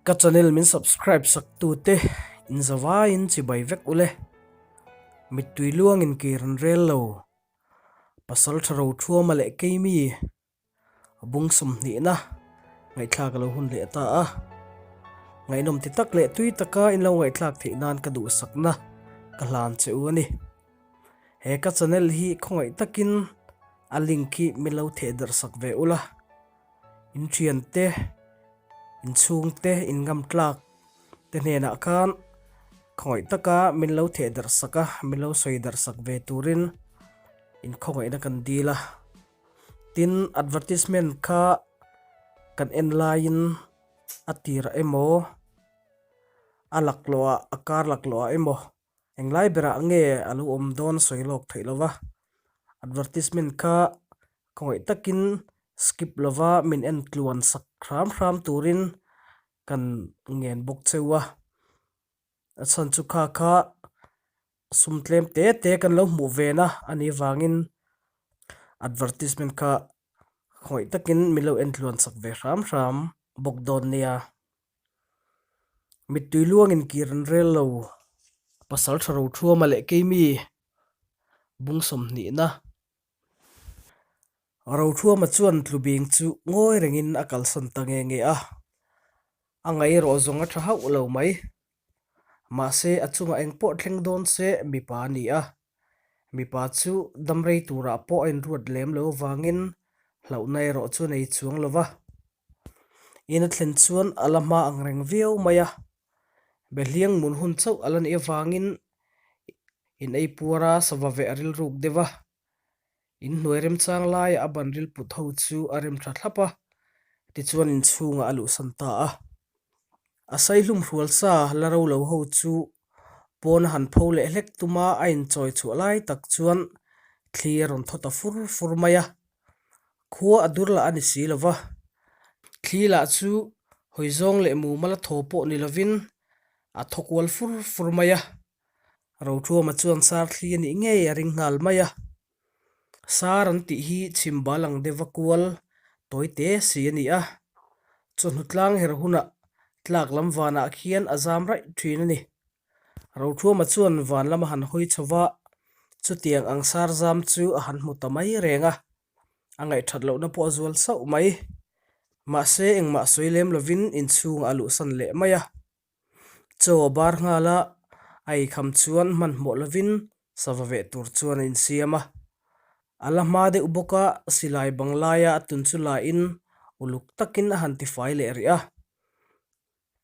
Ka channel min subscribe sak tute in zavaiin chibai vek ule. Mittui luangin kir an rel lo. Pasal tha ro thuama leh keimi bung sawmhnihna ngaihthlak a lo hun leh ta a. Ngaihnawm ti tak leh tui taka in lo ngaihthlak theih nan ka duhsakna ka hlan che u a ni. He ka channel hi khawngaih takin a link hi min lo theh darh sak ve ula. In thiante, in chhungte, in ngam tlak te hnenah khan khawngaih taka min lo theh darh sak a, min lo sawi darh sak ve turin in khawngaihna kan dil a. Tin, advertisement kha kan en laiin a tirah emaw, a laklawhah, a kar laklawhah emaw Englai berah nge a lo awm dawn sawi lawk theih lova, advertisement kha khawngaih takin skip lova min en tluan sak hram hram turin kan ngen bawk cheu a. A chhan chu kha kha sum tlem te te kan lo hmuh ve na a nih vangin advertisement kha khawngaih takin min lo en tluan sak ve hram hram bawk dawn nia. Mittui luangin kir an rel lo. Pasal tha ro thuama leh keimi bung sawmhnihna. Rothuama chuan tlubing chu ngawi rengin a kalsan ta nge nge a. A ngaihrawh zawng a tha hauh lo mai. Mahse a chungah engpawh thleng dawn se mipa a ni a. Mipa chu damrei turah pawh a inruat lem lo avangin hlauhna erawh chu a nei chuang lo va. In a thlen chuan a la hma ang reng viau mai a, Behliang mun hun chauh a la nih avangin in ei puar a sava veh a rilruk deuh a, in hnuai remchang laia a ban ril put ho chu a rem tha thlap a, tichuan inchhungah a luhsan ta a. A saihlum hrual sa la ro lo ho chu pawn a han pho leh hlek tuma a inchawi chhuah lai tak chuan thli a rawn thaw ta fur fur mai a, Khua a dur lah a ni si lo va, thli lah chu hawi zawng leh mumal a thaw pawh ni lovin a thaw kual fur fur mai a. Rothuama chuan sar thli a nih ngei a ring nghal mai a. Sar an tih hi chhim bal ang deuh va kual tawi te si a ni a. Chawhnu tlang her hunah tlak lam vanah khian a zam raih thin a ni. Rothuama chuan van lama han hawi chho va, chutiang ang sar zam chu a han hmu ta mai reng a, a ngaihthat lohna pawh a zual sauh mai. Mahse engmah sawi lem lovin inchhungah a luhsan leh mai a. Chaw a bar nghal a, a eikham chuan hmanhmawh lovin sava veh tur chuan a insiam a. A la hma deuh bawk a, silai bang laia a tun chu lain uluk takin a han tifai leh rih a.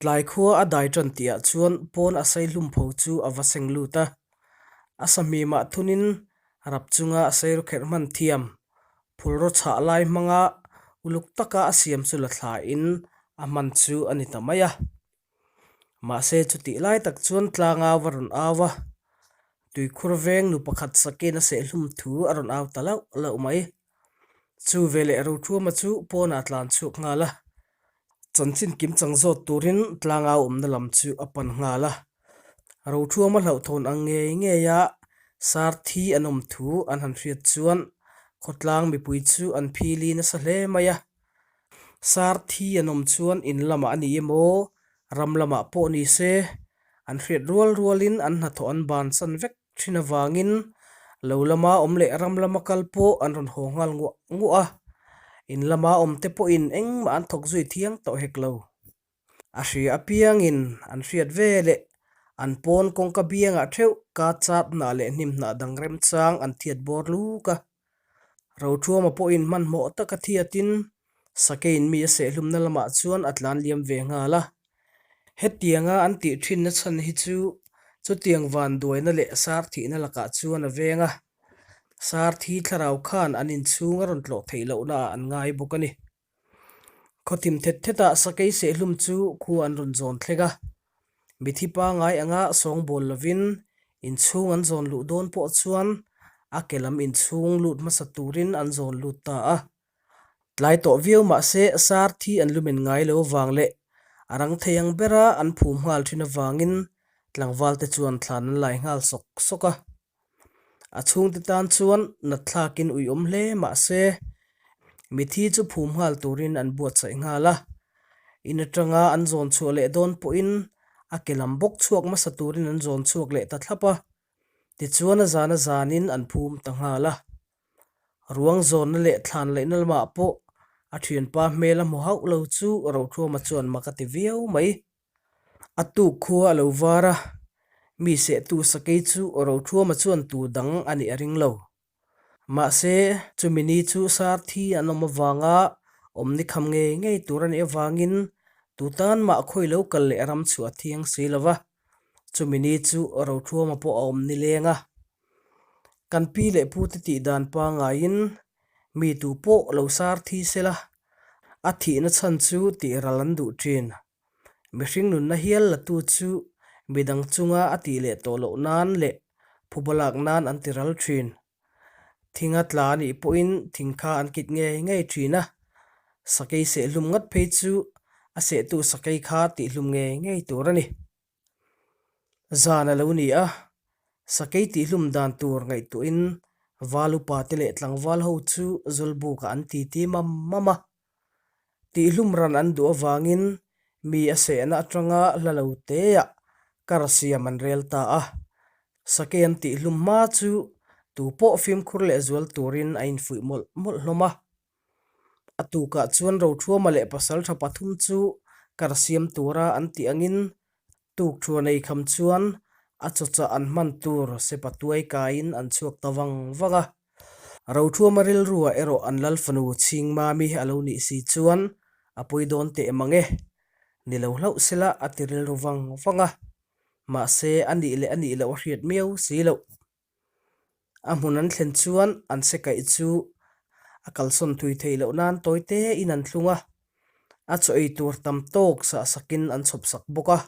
Tlai khua a dai tan tihah chuan pawn a sei hlum pho chu a va seng lut a. A sahmimah thunin rap chunga a sei rawkherh hman thiam, phulraw chhah lai hmanga uluk taka a siam chu la thlain a hman chu a ni ta mai a. Mahse chutih lai tak chuan tlangau a rawn au a, tuikhur veng nu pakhat sakin a sehhlum thu a rawn au ta lauh lauh mai. Chu veleh Rothuama chu pawnah a tlan chhuak nghal a. Chanchin kim chang zawt turin tlangau awmna lam chu a pan nghal a. Rothuama hlauhthawn ang ngei ngei a sar thi an awm thu an han hriat chuan khawtlang mipui chu an phili nasa hle mai a. Sar thi an awm chuan in lamah a ni emaw ram lamah pawh ni se an hriat rual rualin an hnathawh an bansan vek Thin avangin lo lama awm leh ram lama kal pawh an rawn haw nghal nguah nguah a, in lama awm te pawhin engmah an thawk zui thiang tawh hek lo. A hria apiangin an hriat ve leh an pawn kawngka biangah theuh ka chat hnah leh hnim hnah dang remchang an thiat bawr luk a. Rothuama pawhin hmanhmawh taka thiatin Sakeiin mi a sehhlumna lamah chuan a tlan liam ve nghal a. Hetianga an tih thinna chhan hi chu chutiang vanduaina leh sar thihna lakah chuan a veng a. Sar thi thlarau khan an inchhung a rawn tlawh theih lohnaah an ngai bawk a ni. Khawthim thet thetah sakei sehhlum chu khua an rawn zawn thleng a. Mithi pangai anga sawngbawl lovin inchhung an zawn luh dawn pawh chuan a ke lam inchhung lut hmasa turin an zawn lut ta a. Tlai tawh viau mah se sar thi an lumen ngai lo vang leh a rang thei ang bera an phum nghal thin avangin tlangval te chuan thlan an lai nghal sawk sawk a. A chhungte tan chuan natthlakin uiawm hle mah se mithi chu phum nghal turin an buatsaih nghal a. In atanga an zawn chhuah leh dawn pawhin a ke lam bawk chhuak hmasa turin an zawn chhuak leh ta thlap a. Tichuan a zan a zanin an phum ta nghal a. Ruang zawnna leh thlan laihna lamah pawh a thianpa hmel a hmu hauh lo chu Rothuama chuan mak a ti viau mai. A tuk khua a lo var a, mi sehtu sakei chu Rothuama chuan tu dang a nih a ring lo. Mahse, chumi ni chu sar thi an awm avanga awm ni kham ngei ngei tur a nih avangin tu tan mah khawi lo kal leh ram chhuah a thiang si lo va, chumi ni chu Rothuama pawh a awm nileng a. Kan pi leh pute tih dan pangaiin mi tu pawh lo sar thi sela, a thihna chhan chu tih ral an duh thin. Mihring nunna hial latu chu midang chunga a tih leh tawh loh nan leh phuba lak nan an ti ral thin. Thinga tla a nih pawhin thing kha an kit ngei ngei thin a, sakei sehhlum ngat phei chu a sehtu sakei kha tihhlum ngei ngei tur a ni. Zan a lo ni a, sakei tihhlum dan tur ngaihtuahin val upa te leh tlangval ho chu Zawlbukah an titi mam mam a. Tihhlum ran an duh avangin mi a sehna atanga hla lo teah kar siam an rel ta a. Sakei an tihhlum hma chu tu pawh fimkhur leh zual turin a infuih mawlh mawlh hlawm a. A tukah chuan Rothuama leh pasaltha pathum chu kar siam tura an tih angin tukthuan ei kham chuan a chawchah an hman tur sepa tuai kaiin an chhuak ta vang vang a. Rothuama rilruah erawh an lal fanu Chhingmami a lo nih si chuan a pawi dawn teh mang e. Ni lo hlauh sela a ti rilru vang vang a. Mahse a nih leh a nih loh a hriat miau si loh. A hmun an thlen chuan an se kaih chu a kalsawn thui theih loh nan tawi tein an thlung a, a chaw ei tur tam tawk sah sakin an chhawp sak bawk a.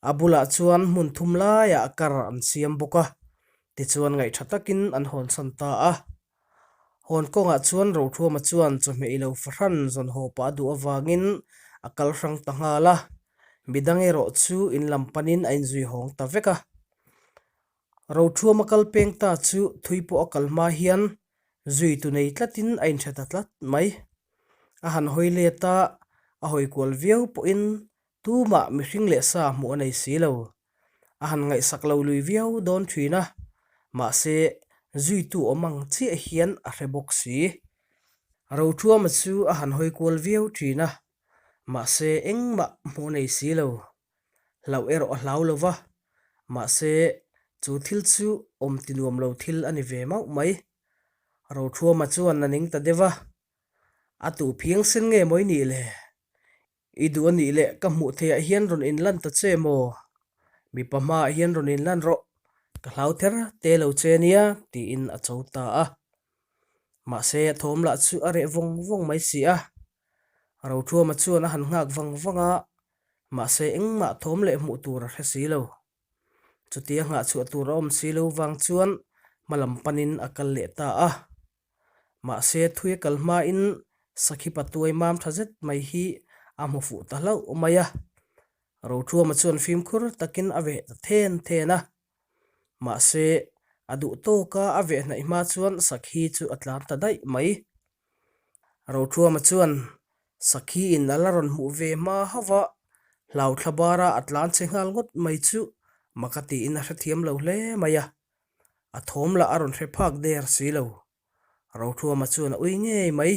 A bulah chuan hmun thum laiah kar an siam bawk a, tichuan ngaihṭha takin an hawnsan ta a. Hawn kawngah chuan Rothuama chuan chawhmeh ilo fahran zawn haw pah a duh avangin a kal hrang ta nghal a, midang erawh chu in lam panin a inzui hawng ta vek a. Rothuama kal peng ta chu thui pawh a kal hma hian zui tu nei tlatin a inhre ta tlat mai. A han hawi let a, a hawi kual viau pawhin tumah mihring leh sa hmuh a nei si lo. A han ngaihsak lo lui viau dawn thin a, mahse zuitu awm ang chiah hian a hre bawk si. Rothuama chu a han hawi kual viau thin a, mahse engmah hmuh a nei si lo. Hlauh erawh a hlau lo va, mahse chu thil chu awm ti nuam lo thil a ni ve mauh mai. Rothuama chuan a ning ta deuh a, A tuh phiang sen nge maw i nih le? I duh a nih le ka hmuh theihah hian rawn inlan ta che maw? Mipa hmaah hian rawn inlan rawh, ka hlau ther te lo che nia tiin a cho ta a. Mahse a thawm lah chu a reh vawng vawng mai si a. Rothuama chuan a han nghak vang vang a, mahse engmah thawm leh hmuh tur a hre si lo. Chutia nghah chhuah tur a awm si lo vang chuan hma lam panin a kal leh ta a. Mahse thui a kal hmain sakhi patuai mam tha zet mai hi a hmu fuh ta hlauh mai a. Rothuama chuan fimkhur takin a veh ta then then a. Mahse a duh tawka a veh hnaih hma chuan sakhi chu a tlan ta daih mai. Rothuama chuan Sakhi in a la rawn hmuh ve hma hauh va, hlau thla bara a tlan che nghal ngawt mai chu maka tiin a hrethiam lo hle mai a. A thawm lah a rawn hre phak der si lo. Rothuama chuan a ui ngei mai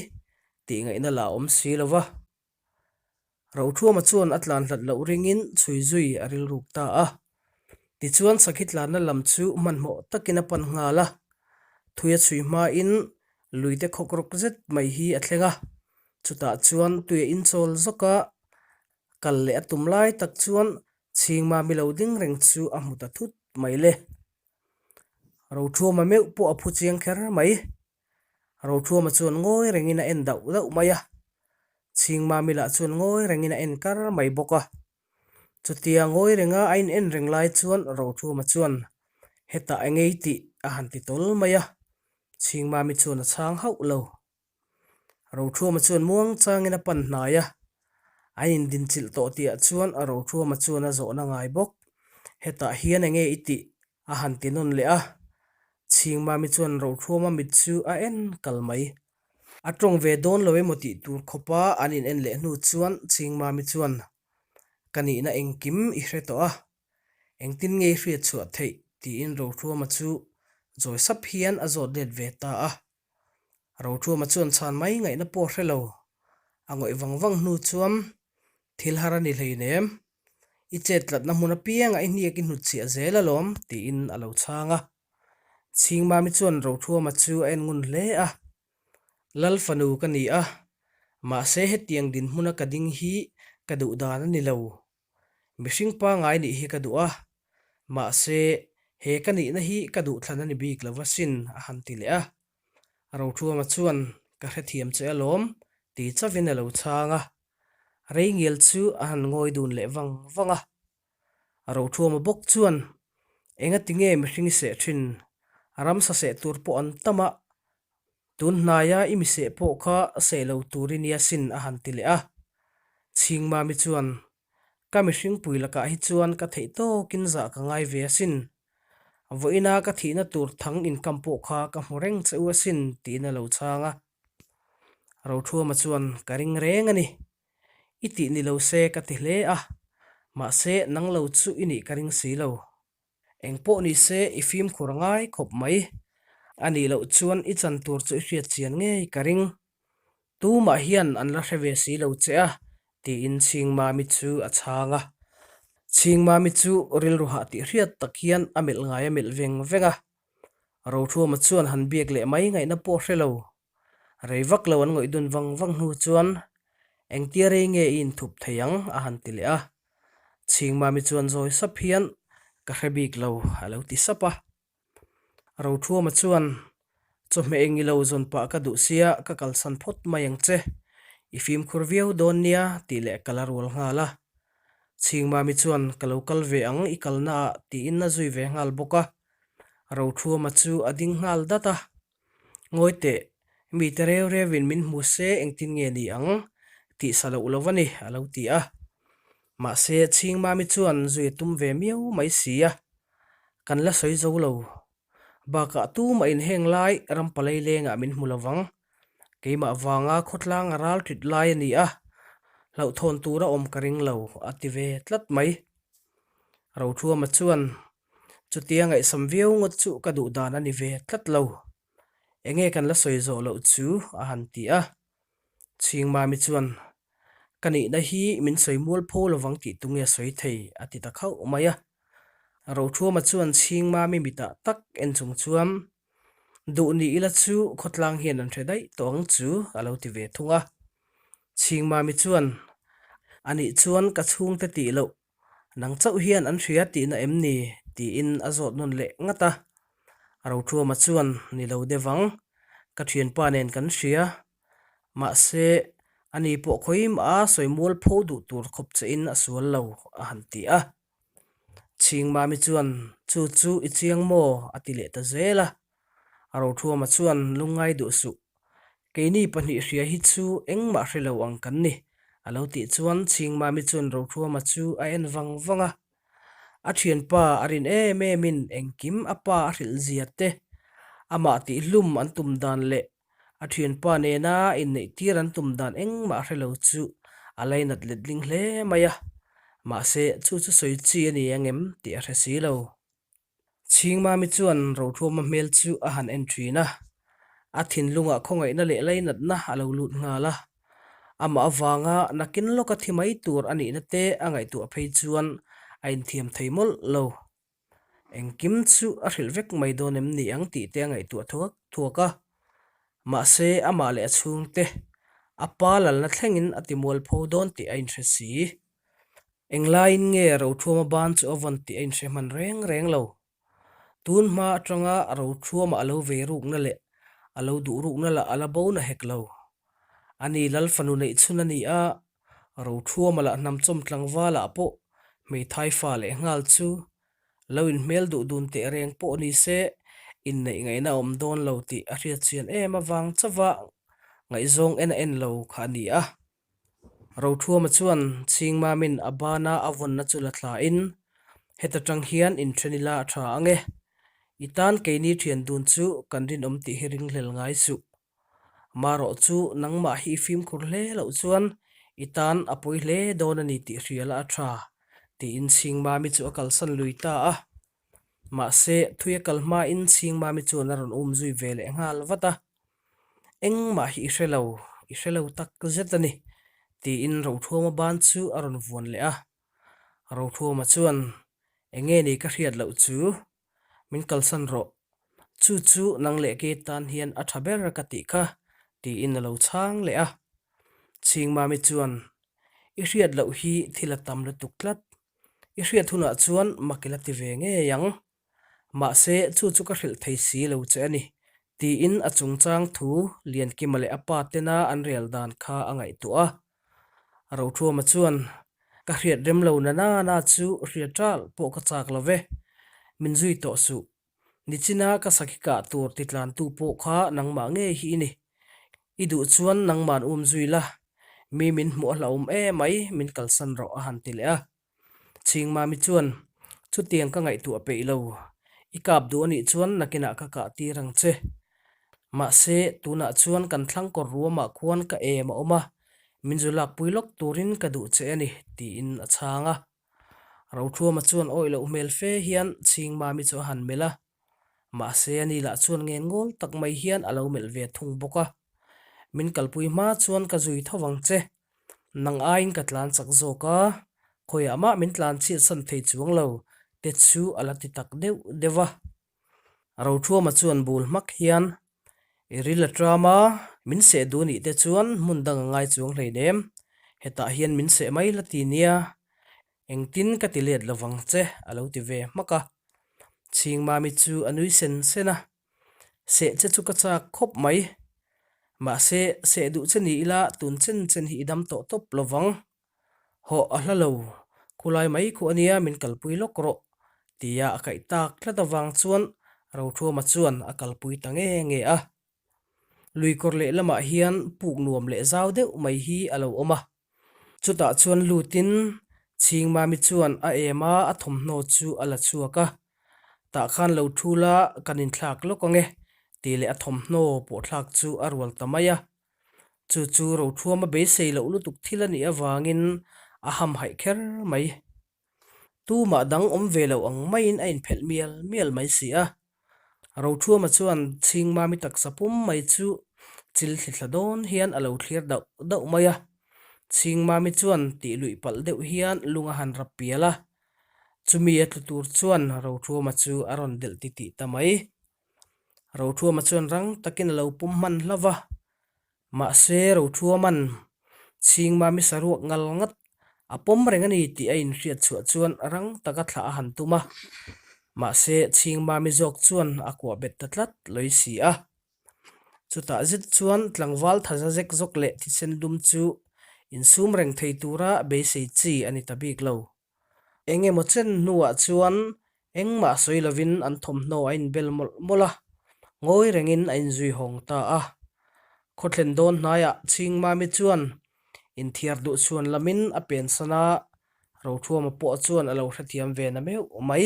tih ngaihna lah a awm si lo va. Rothuama chuan a tlan hlat loh ringin chhui zui a rilruk ta a. Tichuan sakhi tlanna lam chu hmanhmawh takin a pan nghal a. Thui a chhui hmain luite khawk rawk zet mai hi a thleng a. Chutah chuan tui a inchawl zawk a, kal leh a tum lai tak chuan chhingmami lo ding reng chu a hmu ta thut mai le. Rothuama meuh pawh a phu chiang kher mai. Rothuama chuan ngawi rengin a en dauh dauh mai a, Chhingmami lah chuan ngawi rengin a en kar mai bawk a. Chutia ngawi renga a in en reng lai chuan Rothuama chuan hetah eng ei tih a han ti tawl mai a, Chhingmami chuan a chhang hauh lo. Rothuama chuan muang changin a pan hnai a, an indinchilh tawh tihah chuan Rothuama chuan a zawhna ngai bawk, Hetah hian enge i tih? A han ti nawn leh a, Chhingmami chuan Rothuama mit chu a en kal mai. A tawng ve dawn lo emaw tih tur khawpa an in en leh hnu chuan Chhingmami chuan, Ka nihna engkim i hre tawh a, engtin nge i hriat chhuah theih? tiin Rothuama chu zawi sap hian a zawt let ve ta a. Rothuama chuan chhan mai ngaihna pawh hre lo. A ngawih vang vang hnu chuan, Thil har a ni hleinem. I chet tlatna hmun apiangah i hniak i hnutchhiah zel alawm, tiin a lo chhang a. Chhingmami chuan Rothuama chu a en ngun hle a. Lal fanu ka ni a, mahse hetiang dinhmuna ka ding hi ka duh dan a ni lo. Mihring pangai nih hi ka duh a, mahse he ka nihna hi ka duhthlan a ni bik lo asin, a han ti leh a. Rothuama chuan, Ka hrethiam che alawm, ti chauhin a lo chhang a. Reingial chu a han ngawi dun leh vang vang a. Rothuama bawk chuan, Engati nge mihring i seh thin? Ramsa seh tur pawh an tam a, tun hnaia i mi seh pawh kha seh lo tur i nia sin a han ti leh a. Chhingmami chuan, Ka mihringpui lakah hi chuan ka theih tawkin zah ka ngai ve asin. Vawiina ka thihna tur thang inkam pawh kha ka hmu reng che u asin tiin a lo chhang a. Rothuama chuan, Ka ring reng a ni. I tih ni lo se ka ti hle a, mahse nang lo chu i nih ka ring si lo. Eng pawh ni se i fimkhur a ngai khawp mai. A nih loh chuan i chan tur chu i hriat chian ngei ka ring. Tumah hian an la hre ve si lo che a, tiin Chhingmami chu a chhang a. Chhingmami chu rilru hah tih hriat tak hian a melh ngai a melh veng veng a. Rothuama chuan han biak leh mai ngaihna pawh hre lo. Rei vak lo an ngawih dun vang vang hnu chuan, Engtia rei nge i inthup thei ang? a han ti leh a. Chhingmami chuan zawi sap hian, Ka hre bik lo, a lo ti sap a. Rothuama chuan, Chawhmeh eng i lo zawn pah ka duh sia, ka kalsan phawt mai ang che. I fimkhur viau dawn nia, tih leh ka la rual nghal a. Chhingmami chuan, Ka lo kal ve ang, i kalnaah, tiin a zui ve nghal bawk a. Rothuama chu a ding nghal dat a. Ngawi teh, mite reu reuin min hmu se engtin nge ni ang? Tih sa loh lo a ni, a lo ti a. Mahse, Chhingmami chuan zui a tum ve miau mai si a. Kan la sawi zo lo. Bakah tumah in heng lai rampalai lengah min hmu lovang. Keimah vanga khawtlang a ral tit lai a ni a, hlauhthawn tura awm ka ring lo, a ti ve tlat mai. Rothuama chuan Chutia ngaihsam viau ngawt chu ka duh dan a ni ve tlat lo. Enge kan la sawi zawh loh chu a han ti a. Chhingmami chuan, Ka nihna hi min sawi mual pho lovang tih tunge sawi thei a ti ta khauh mai a. Rothuama chuan Chhingmami mitah tak en chung chuan, Duh ni ila chu khawtlang hian an hre daih tawh ang chu a lo ti ve thung a. Chhingmami chuan, Anih chuan ka chhungte tih loh Nang chauh hian an hria tihna em ni? tiin a zawt nawn leh ngat a. Rothuama chuan, Ni lo deuh ang, ka thianpa nen kan hria. Mahse, ani pawh khawimah a sawi mual pho duh tur khawp chein a sual lo, a han ti a. Chhingmami chuan, Chu chu i chiang maw? a ti leh ta zel a. Rothuama chuan, Lungngai duh suh, Keini pahnih hria hi chu engmah hre lo ang kan ni, a lo tih chuan Chhingmami chuan Rothuama chu a en vang vang a. A thianpa a rin em emin engkim a pa a hrilh zia te, amah tihhlum an tum dan leh a thianpa nena inneih tir an tum dan engmah hre lo chu a lainat letling hle mai a. Mahse, chu chu sawi chi a ni angem tih a hre si lo. Chhingmami chuan Rothuama hmel chu a han en thin a, a thinlungah khawngaihna leh lainatna a lo lut nghal a. Amah avanga nakin lawka thi mai tur a nihna te a ngaihtuah phei chuan a inthiam thei mawlh lo. Engkim chu a hrilh vek mai dawn em ni ang tih te a ngaihtuah thuak thuak a. Mahse amah leh a chhungte, a pa lalna thlengin a timualpho dawn tih a inhre si. Englaiin nge Rothuama ban chu a vawn tih a inhre hman reng reng lo. Tun hma atanga Rothuama a lo vei rukna leh a lo duh rukna lah a la bo na hek lo. Ani Lal fanu neih chhun a ni a, Rothuama lah hnamchawm tlangvalah pawh hmeithai fa leh nghal chu lo inhmel duh dun teh reng pawh ni se inneih ngaihna a awm dawn lo tih a hriatchian em avang chauha ngaihzawng en a en lo kha a ni a. Rothuama chuan Chhingmamin a bana a vawnna chu la thlain, Heta tang hian inthen ila a tha ang e. I tan keini thian dun chu kan rinawm tih hi ringhlel ngai suh. Marawh chu nangmah hi i fimkhur hle loh chuan i tan a pawi hle dawn a ni tih hria la a tha, tiin Chhingmami chu a kalsan lui ta a. Mahse, thui a kal hmain Chhingmami chuan a rawn um zui ve leh nghal vat a. Engmah hi i hre lo, i hre lo tak zet a ni, tiin Rothuama ban chu a rawn vuan leh a. Rothuama chuan, Enge ni ka hriat loh chu? Min kalsan rawh. Chu chu nang leh kei tan hian a tha ber ka tih kha, tiin a lo chhang leh a. Chhingmami chuan, I hriat loh hi thil a tam lutuk tlat. I hriat hunah chuan mak i la ti ve ngei ang. Mahse, chu chu ka hrilh thei si lo che a ni, tiin a chungchang thu Liankima leh a pa tena an rel dan kha a ngaihtuah a. Rothuama chuan, Ka hriat rem lo na na na chu hriat ṭalh pawh ka chak lo ve, min zui tawh suh. Nichina ka sakhi kah tur titlantu pawh kha nangmah ngei hi i ni. I duh chuan nangman um zui la, mi min hmuh a hlauhawm emai, min kalsan rawh a han ti leh a. Chhingmami chuan, Chutiang ka ngaihtuah peih lo. I kap duh anih chuan nakinah ka kah tir ang che. Mahse, tunah chuan kan thlang kawr ruamah khuan ka em a awm a, min zu lakpui lawk turin ka duh che a ni, tiin a chhang a. Rothuama chuan awih loh hmel fe hian Chhingmami chu a han melh a. Mahse, ani lah chuan ngen ngawl tak mai hian a lo melh ve thung bawk a. Min kalpui hma chuan ka zui tho vang che. Nang aiin ka tlan chak zawk a, khawiah mah min tlan chhiatsan thei chuang lo te chu a la ti tak deuh deuh a. Rothuama chuan bul hmak hian, I ril a ṭam a, min seh duh nih te chuan hmun dang a ngai chuang hleinem, hetah hian min seh mai la ti nia, engtin ka ti let lovang che a lo ti ve hmak a. Chhingmami chu a nui sen sen a, Seh che chu ka chak khawp mai. Mahse, seh duh che ni ila tun chen chen hi i dam tawh tawp lo vang. Hawh a hla lo, khulai mai khuh ania min kalpui lawk rawh, tia a kaih tak tlat avang chuan Rothuama chuan a kalpui ta nge nge a. Luikawr lehlamah hian puk nuam leh zau deuh mai hi a lo awm a. Chutah chuan lutin Chhingmami chuan a em a, a thawmhnaw chu a la chhuak a. Tah khan lo thu la, kan inthlak lawk ang e, tih leh a thawmhnaw pawh thlak chu a rual ta mai a. Chu chu Rothuama beisei loh lutuk thil a nih avangin a hamhaih kher mai. Tumah dang awm ve lo ang maiin a inphelh mial mial mai si a. Rothuama chuan Chhingmami taksa pum mai chu chil thli thla dawn hian a lo thlir dauh dauh mai a. Chhingmami chuan tih luih palh deuh hian lung a han rap pial a. Chumi a tlu tur chuan Rothuama chu a rawn delh titih ta mai. Rothuama chuan rang takin a lo pawm hman hlauh va. Mahse, Rothuaman Chhingmami saruak ngal ngat a pawm reng a ni tih a inhriat chhuah chuan rang taka thlah a han tum a. Mahse, Chhingmami zawk chuan a kuah bet ta tlat lawi si a. Chutah zet chuan tlangval thaza zek zawk leh thisen dum chu insum reng thei tura beisei chi a ni ta bik lo. Eng emaw chen hnuah chuan engmah sawi lovin an thawmhnaw a inbel mawlh mawlh a, ngawi rengin a inzui hawng ta a. Khawthlen dawn hnaiah Chhingmami chuan inthiar duh chhuan lamin a pensan a, Rothuama pawh chuan a lo hrethiam ve na meuh mai.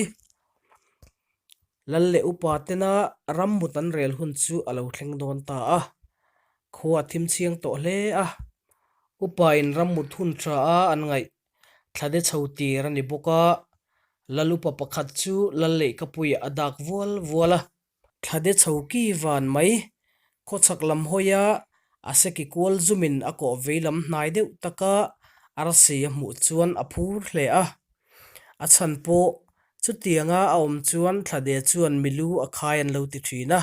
Lal leh upa tena rammut an rel hun chu a lo thleng dawn ta a, khua a thim chhiang tawh hle a. Upain rammut hun tha a an ngaih Thlade chho tir a ni bawk a, Lal upa pakhat chu Lal Leihkapuiah a dak vual vual a. Thlade chho ki van mai, khawchhak lam hawia a seki kual zumin a kawh vei lam hnai deuh taka arsi a hmuh chuan a phur hle a. A chhan pawh chutianga a awm chuan Thlade chuan milu a khai an lo ti thin a,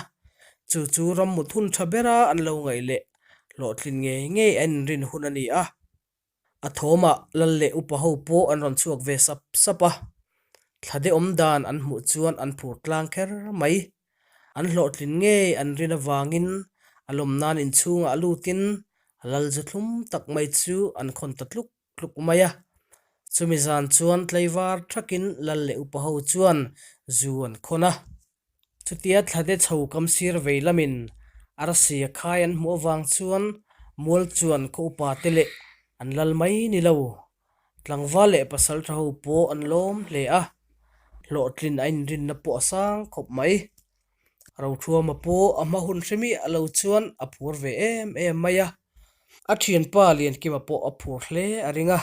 chu chu rammut hun tha bera an lo ngaih leh hlawhtlin ngei ngei a inrin hun a ni a. A thawmah lal leh upa ho pawh an rawn chhuak ve sap sap a, thlade awm dan an hmuh chuan an phur tlang kher mai. An hlawhtlin ngei an rin avangin a lawm nan inchhungah lutin lal zu thlum tak mai chu an khawn ta tluk tluk mai a. Chumi zan chuan tlaivar thakin lal leh upa ho chuan zu an khawn a. Chutia thlade chho kam sir vei lamin arsi a khai an hmuh avang chuan mual chuan khaw upa te leh an lal mai ni lo. Tlangval leh pasal tha ho pawh an lawm hle a, hlawhtlin a inrinna pawh a sang khawp mai. Rothuama pawh a hma hun hre miah lo chuan a phur ve em em mai a. A thianpa Liankima pawh a phur hle a ring a.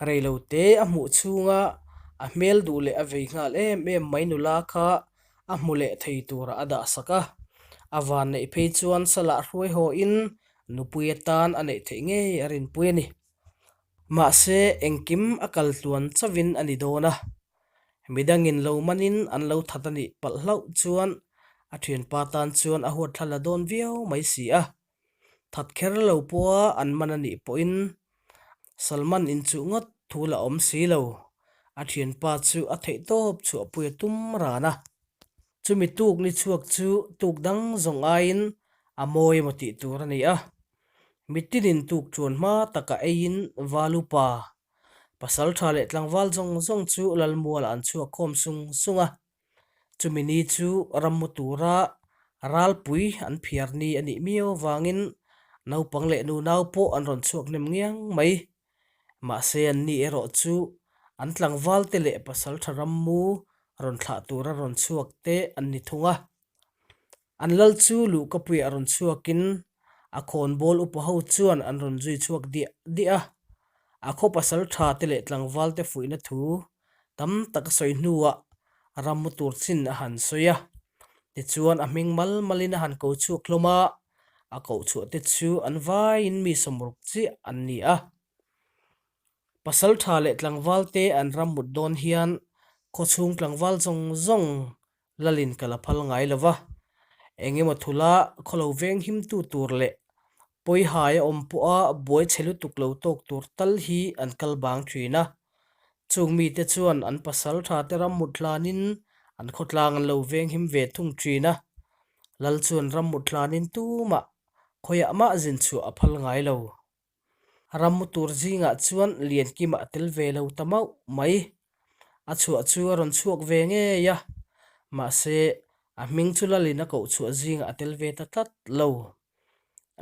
Reilote a hmuh chhunga a hmel duh leh a vei nghal em em mai nula kha a hmu leh thei tura a dah sak a. A van neih phei chuan salah hruai haw-in nupui atan a neih theih ngei a rinpui a ni. Mahse engkim a kal tluan chauhin a ni dawn a. Midangin lo manin an lo that a nih palh hlauh chuan a thianpa tan chuan a huatthla la dawn viau mai si a. That kher lo pawha an man a nih pawhin Salman inchuh ngawt thu la awm si lo. A thianpa chu a theihtawp chhuahpui a tum ran a. Chumi tuk ni chhuak chu tuk dang zawng aiin a mawi emaw tih tur a ni a. Mitinin tuk chuan hma taka eiin Valupa Pasal tha leh tlangval zawng zawng chu Lalmualah an chhuak khawm sung sung a. Chumi ni chu rammu tura ralpui an phiar ni a nih miau avangin naupang leh nunau pawh an rawn chhuak hnem ngiang mai. Mahse anni erawh chu an tlangvalte leh pasal tha rammu rawn thlah tura rawn chhuak te an ni thung a. An lal chu luhkapuiah rawn chhuakin a khawnbawl upa ho chuan an rawn zui chhuak diah diah a. A khaw pasal tha te leh tlangval te fuihna thu tam tak a sawi hnuah rammu tur chin a han sawi a. Tichuan a hming mal malin a han ko chhuak hlawm a, a koh chhuah te chu an vaiin mi sawmruk chiah an ni a. Pasal tha leh tlangval te an rammut dawn hian khawchhung tlangval zawng zawng Lalin ka la phal ngai lo va, eng emaw thula khawlo veng himtu tur leh pawihai a awm pawha buai chhe lutuk lo tawk tur tal hi an kal bang thin a. Chung mite chuan an pasal tha te ram mut hlanin an khawtlang an lo veng him ve thung thin a. Lal chuan ram mut hlanin tumah khawiah mah zin chhuah a phal ngai lo. Rammu tur zingah chuan Liankima a tel ve lo ta mauh mai. A chhuah chu a rawn chhuak ve ngei a, mahse a hming chu Lalin a koh chhuah zingah a tel ve ta tlat lo.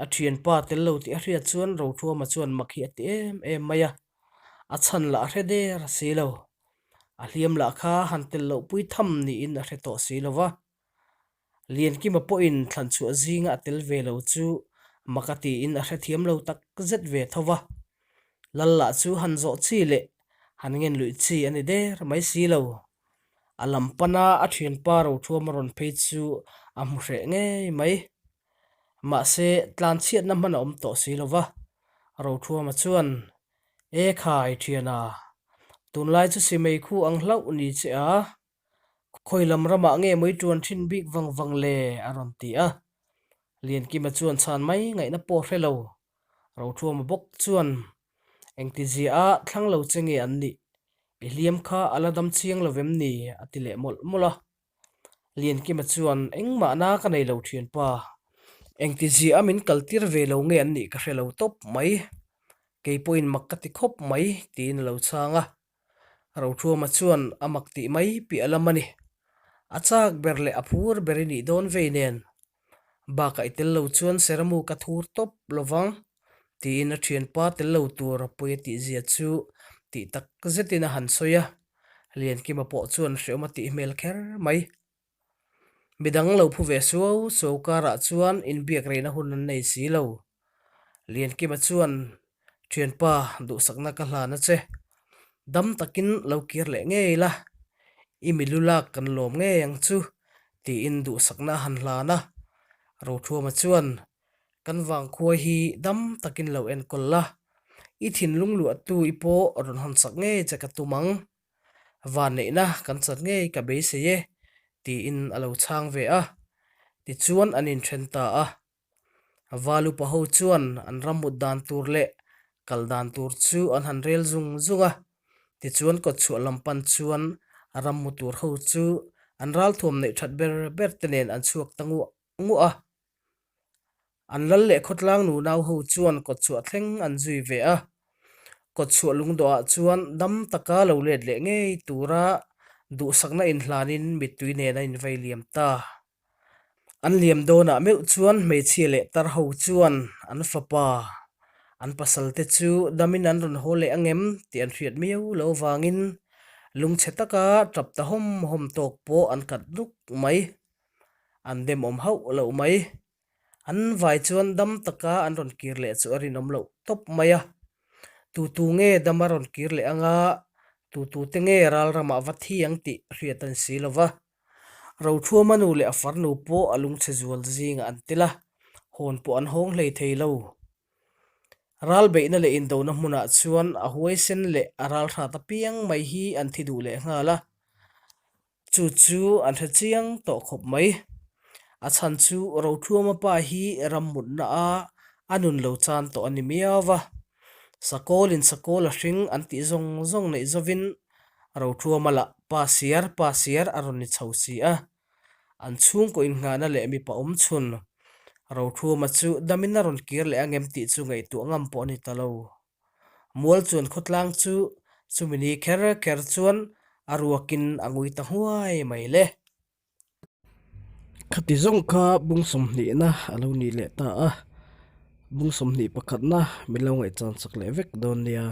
A thianpa tel lo tih a hriat chuan Rothuama chuan mak hi a ti em em mai a, a chhan lah a hre der si lo. A hliam lah kha han tel loh pui tham niin a hre tawh si lo va. Liankima pawhin thlanchhuah zinga a tel ve lo chu mak a tiin a hrethiam lo tak zet ve tho va. Lal lah chu han zawh chi leh han ngen luih chi a ni der mai si lo. A lam pana a thianpa Rothuama rawn phei chu a hmu hreh ngei mai. Mahse, tlanchhiatna hman a awm tawh si lo va. Rothuama chuan, E khai thiana, tunlai chu simei khu ang hlauh ni che a, Khawi lam ramah nge mawi tuan thin bik vang vang le? a rawn ti a. Liankima chuan chhan mai ngaihna pawh hre lo. Rothuama bawk chuan, Engtizia a thlang lo che nge an nih? I hliam kha a la dam chiang lo vem ni? a ti leh mawlh mawlh a. Liankima chuan, Engmah na ka nei lo thianpa. Engtizia a min kaltir ve lo nge an nih ka hre lo tawp mai. Kei pawhin mak ka ti khawp mai, tiin a lo chhang a. Rothuama chuan a mak tih mai piah lam a ni. A chak ber leh a phur ber i nih dawn vei nen. Bakah i tel lo chuan Seramu ka thur tawp lo vang, tiin a thianpa tel lo tur a pawi a tihzia chu tih tak zetin a han sawi a. Liankima pawh chuan hreawm a tih hmel kher mai. Midang lo phu ve suau suau karah chuan inbiak reina hun an nei si lo. Liankima chuan, Thianpa, duhsakna ka hlan a che. Dam takin lo kir leh ngei la, i milu lak kan lawm ngei ang chu, tiin duhsakna a han hlan a. Rothuama chuan, Kan vangkhua hi dam takin lo enkawl la, i thinlung luahtu i pawh rawn hawnsak ngei che ka tum ang. Vanneihna kan chat ngei ka beisei e, tiin a lo chhang ve a. Tichuan an inthen ta a. Val upa ho chuan an rammut dan tur leh kal dan tur chu an han rel zung zung a. Tichuan kawtchhuah lam pan chuan rammu tur ho chu an ralthuam neih that ber ber te nen an chhuak ta nguah nguah a. An lal leh khawtlang nunau ho chuan kawtchhuah thleng an zui ve a, kawtchhuah lungdawhah chuan dam taka lo let leh ngei tura duhsakna inhlanin mittui nen a invei liam ta. An liam dawnah meuh chuan hmeichhia leh tar ho chuan an fapa, an pasal te chu damin an rawn haw leh angem tih an hriat miau lo vangin lungchhe taka tap ta hawm hawm tawk pawh an kat nuk mai. An demawm hauh loh mai. An vai chuan dam taka an rawn kir leh chu a rinawm loh tawp mai a. Tu tu nge dam a rawn kir leh anga, tu tu te nge ral ramah va thi ang tih hriat a ni si lo va. Rothuama nu leh a farnu pawh a lungchhe zual zingah an tel a, hawn pawh an hawng hlei thei lo. Ral beihna leh indona hmunah chuan a huaisen leh a ral hrat apiang mai hi an thi duh leh nghal a. Chu chu an hre chiang tawh khawp mai. A chhan chu Rothuama pa hi ram mutna a a nun lo chan tawh a ni miau va. Sakawlin sakawl a hring an tih zawng zawng neih zawvin Rothuama lah pa siar pa siar a rawn ni chho si a. An chhungkaw innghahna leh mipa awm chhun Rothuama chu damin a rawn kir leh angem tih chu ngaihtuah ngam pawh a ni ta lo. Mual chuan khawtlang chu chumi ni kher kher chuan a ruakin a ngui ta nghuai mai le. Khati zawng kha bung sawmhnihna a lo nih leh ta a, bung sawmhnih pakhatna min lo ngaihchan chak leh vek dawn nia.